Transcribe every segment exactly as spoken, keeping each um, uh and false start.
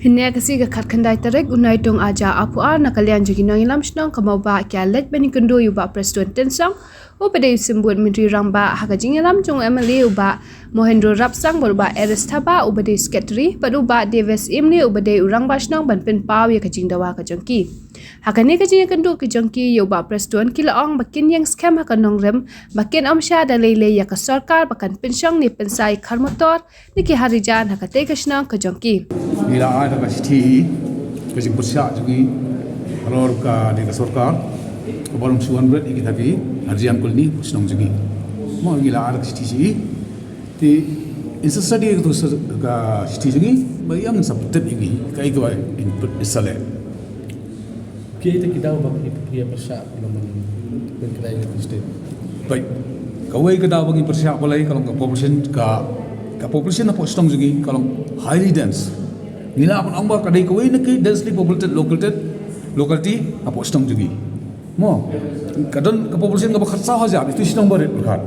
Hynne ka sngi ka khatkhyndai tarik u Naitung Aja Apuar na ka liang jong ki nongïalam shnong ka Mawbah ki la leit ban ïakynduh ïa u Bah Prestone Tynsong, u ba dei u symbud myntri rangbah, ha ka jingïalam jong u M L A u Bah Mohendro Rapsang bad u Bah Eris Thabah u ba dei u secretary bad u Bah Davis Imli u ba dei u rangbah shnong ban pynpaw ïa ka jingdawa ka jong ki. Ha kane ka jingïakynduh ka jong ki ïa u Bah Prestone, ki la ong ba kin ïeng skhem ha ka nongrim ba kin ym shah da lei lei ïa ka sorkar ba kan pynshong ne pynsa ïa ka motor na ki harijan ha katei ka shnong ka jong ki. Ngi la ai da ka shithi, ka jingpyrshah jong ngi halor kane ka sorkar kaba long shu wanrah ïa kita ki harijan colony shnong jong ngi. Mo ngi la ai da ka shithi shi. Te in sa study ka tu sa ka shithi jong ngi ba ïa ngin sa pyntip ïa ngi kaei kaba in pynpynshlur. Ki ïa ki daw ba ki ïa pyrshah ba man pynkhraw ïa ki state. Baik. Kawei ka daw ba ngi pyrshah balei ka long ka population ka, ka population hapoh shnong jong ngi ka long highly dense. Ngi lah ban ong ba ka dei kawei na ki densely populated locality, locality hapoh shnong jong ngi. Mo, ka don ka population kaba khatsaw hajar, itu shnong barit bad khat.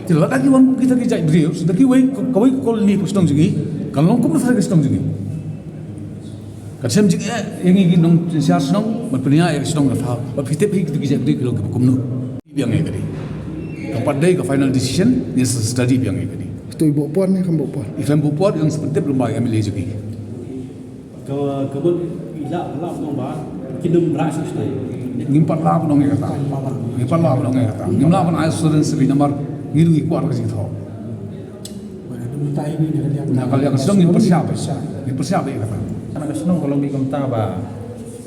Te lada ki wan kita ki jaitbynriew, sa da kiwei, kawei ka colony hapoh shnong jong ngi, kan long kum na ka shnong jong ngi. Kan shem jingeh ïa ngi ki nongshong shnong, ban pynïaid ïa ka shnong na thaw. Bad phi tip hi kito ki jaitbynriew ki long kiba kumno. Biang ïa kane. Kam pat dei ka final decision, ngin sa study biang ïa kane. Kito i buh por ne kam buh por? I kam buh por, ïa ngin sa pyntip lyngba ïa ka M L A jong ngi. Ka, ka mut i lah, lah ban ong ba kin ym rah shuh shuh. Ngim pat lah ban ong ïa kata. Ngim pat lah ban ong ïa kata. Ngim lah ban ai assurance sa bynta namar ngi ruh ngi kwah ka jingthoh. Na ka liang ka shnong ngin pyrshah bha. Ngin pyrshah bha ïa kata. Na ka shnong ka long beit kumta ba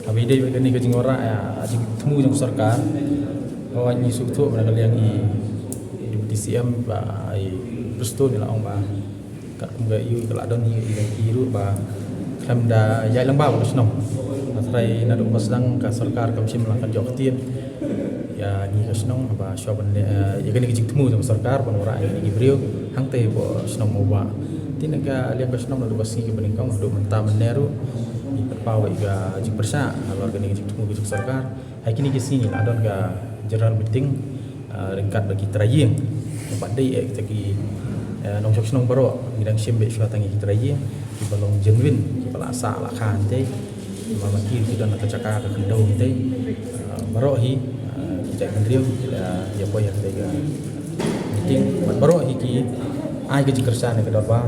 haba ïadei bad kane ka jingwanrah ïa jingthmu jong ka sorkar. Haba ngi sngewthuh na ka liang i Deputy C M Bah Prestone i la ong ba katkum ka ïoh ka la don hi ïa ki ruh ba khlem da ïaid lyngba bad ka shnong. Hynrei naduh ba sdang ka sorkar kam shym la kat ïoh ktien ïa ngi ka shnong ba shuwa ban leh, eh, ïa kane ka jingthmu jong ka sorkar ban wanrah ïa kine ki briew hangtei hapoh shnong Mawbah. Te na ka liang ka shnong naduh ka sngi kaba nyngkong haduh mynta mynne ruh ngi pynpaw ïa ka jingpyrshah halor kane ka jingthmu ka jong ka sorkar. Ha kine ki sngi la don ka general meeting, ah, ryngkat bad ki trai ïing. Bad dei eh kita ki, eh, nongshong shnong baroh ngi dang shim beit shuwa tang ïa ki trai ïing kiba long genuine, kiba la sah la kha hangtei. Namar ma ki ki don ha ka jaka ka khyndew hangtei. Ah, baroh hi, ah, ki jaitbynriew ki la ïa poi hangtei ka meeting. Bad baroh hi ki ai ka jingkyrshan ïa ka dorbar,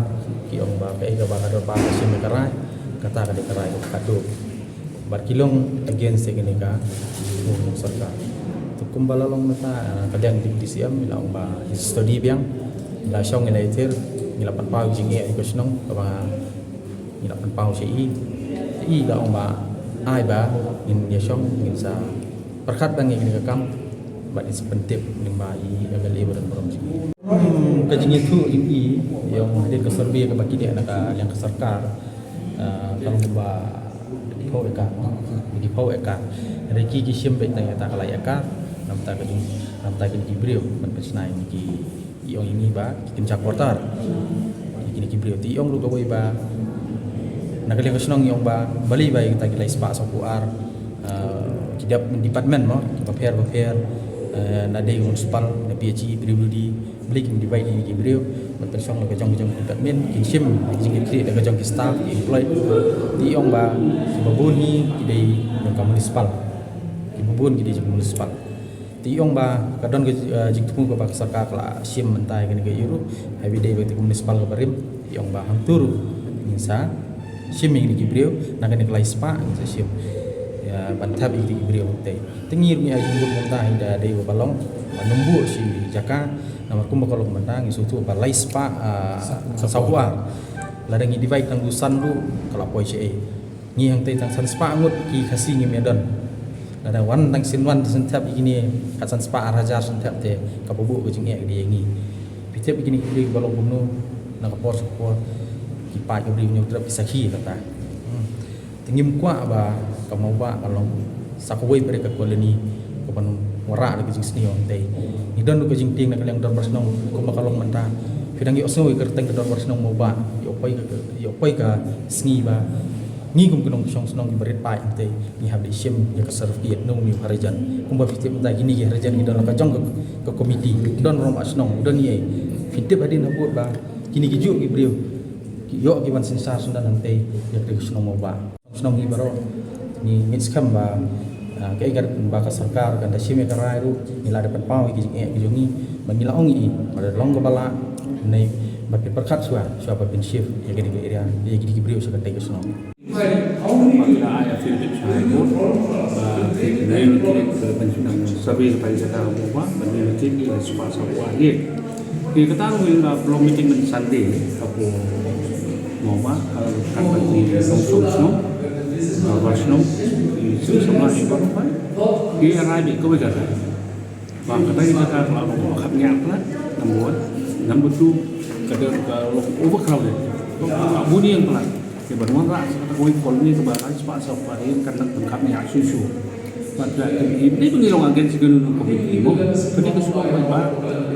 ki ong ba kaei kaba ka dorbar ka shim ïa ka rai, kata ka dei ka rai kaba khadduh. Bad ki long against ïa kane ka, ka sorkar. To kumba la long mynta, ah, ka liang Deputy C M i la ong ba ngi study biang, ngi la shong ngi la ïathir, ngi la pynpaw jingeh ïa ka shnong kaba ngi la pynpaw sha i. I la ong ba ai ba ngin ïa shong ngin sa pyrkhat biang ïa kane ka kam bad ngin sa pyntip lyngba i M L A ba don burom jong ngi. Hmm, ka jingïathuh jong i ïa ong hadien ka survey kaba ki leh na ka liang ka sorkar, ah, ka long ba phew ekar. Ki phew ekar. Hynrei ki ki shim beit tang ïa ka lai ekar. Namar ta ka jing, namar ta kine ki briew ban pynshna ïa ki, i ong ïa ngi ba ki kynja quarter. Kine ki briew te i ong ruh kawei ba na ka liang ka shnong i ong ba balei ba ïa kita ki lai spah sawphew ar, ah, ki dep department mo, ki bapher bapher, eh, na dei municipal, na P H E, P W D, Balei kim divide ïa ki briew ban pynshong la ka jong ka jong ki department, kin shim ïa ki jingkitkhlieh da ka jong ki staff, ki employed. Te i ong ba kiba bun hi ki dei jong ka municipal. Kiba bun ki dei jong ka municipal. Te i ong ba ka don ka, eh, jingthmu kaba ka sorkar ka la shim mynta ïa kane ka ïa ruh. Haba dei ba ka municipal kaba rim. Te i ong ba hangto ruh ngin sa shim ïa kine ki briew, na kane ka lai spah ngin sa shim. Ïa ban thep ïa kine ki briew te. Te ngi ruh ngi ai jingmut mynta hi da dei ba long ba nym buh shi jaka, namar kumba ka long mynta ngi sngewthuh ba lai spah, ah, sawphew ar. Lada ngi divide tang u san ruh ka la poi shaei. Ngi hangtei tang san spah ngut ki Khasi ngim ïa don. Lada wan tang sien wan sien thep ïa kine kat san spah ar hajar sien thep te kaba buh ka jingeh ka dei ïa ngi. Phi tip ïa kine ki briew ba long kumno na ka por sha ka por ki paid ka briew ñiew trep ki sakhi kata. Hmm. Te ngim kwah ba ka Mawbah ka long sa kawei pat ka colony kaban wanrah da ka jingsniew hangtei. Ngi don ruh ka jingtieng na ka liang dorbar shnong kumba ka long mynta. Phi dang ïohsngew ïa ka kyrteng ka dorbar shnong Mawbah. Ïoh poi ka, ïoh poi ka sngi ba ngi kum ki nongshong shnong kiba rit paid hangtei ngi hap da shim ïa ka certificate nongñiew harijan. Kumba phi tip mynta kine ki harijan ki don la ka jong ka, ka komiti. Don rangbah shnong, don ïa. Phi tip hadien habud ba kine ki juh ki briew Ïoh ki ban synshar shynna hangtei ïa ka shnong Mawbah. Shnong hi baroh ngi ngeit skhem ba, ah, ka, ka, ba ka sorkar kan da shim ïa ka rai ruh, ngi la da pynpaw ïa ki jingeh ki jong ngi, ba ngi la ong ïa i ba da long kaba lah ne ba phin pyrkhat shuwa, shuwa ba phin shift ïa kine ki area, ïa kine ki briew sha katei ka shnong. Ba ki la ai appeal beit sha High Court, ba ki relocate, ban survey ka jaka ka Mawbah, ban relocate ki la spah saw phew ar. Te kata ruh ngi la long meeting mynta Sunday hapoh Mawbah, ha ka dei ban ki nongshong shnong, ha ka shnong, ki shnong samla ïa baroh. Ki rai beit kawei ka rai. Ba kata ka jaka ka la long kaba khapngiah palat, number one. Number two, ka dei ka long overcrowded. Ka bun ïing palat. Te ban wanrah sa kata kawei ka colony kaba lai spah saw phew ar ïing kan nang pynkhapngiah shuh shuh. Bad ka, ka, dei ba ngi long against ka community mo. Kane ka shnong Paidbah,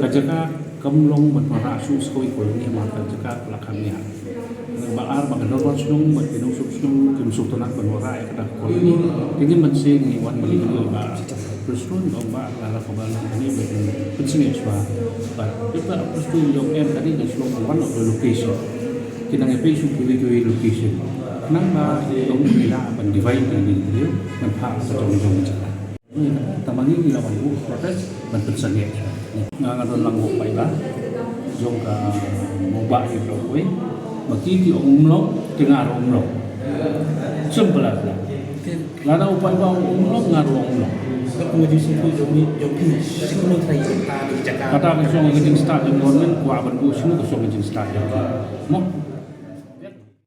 ka jaka kam long ban wanrah shuh sa kawei ka colony namar ka jaka ka la khapngiah. Ba ar ba ka dorbar shnong bad ki nongshong shnong kim sngewtynnat ban wanrah ïa kata ka colony. Te ngim banse ngi wan ban ïathuh ïa Bah Prestone, ong Bah, lada kaba long kane ba pynsngew shuwa. Bad Bah Prestone jong em kane ka shnong one of the location. Ki nang ïa peit shuh kiwei kiwei location. Khnang ba long ïa ban divide ïa ki briew ban phah ka jong jong ka jaka. Tang ba ngi ngi la wan buh protest ban pynsangeh. Nga nga don lang u paidbah jong ka Mawbah ïa ka Mawbah. Ba ki ki ong um long, te nga ruh um long. Simple as that. Lada u paidbah u ong um long, nga ruh ong um long. Ka kumjuh sngewthuh jong ngi jong phi, ka kumno trai jong ka jaka. Kata ka shong ka jingstad jong government, kwah ban buh shuh ka shong ka jingstad jong ki. Mo?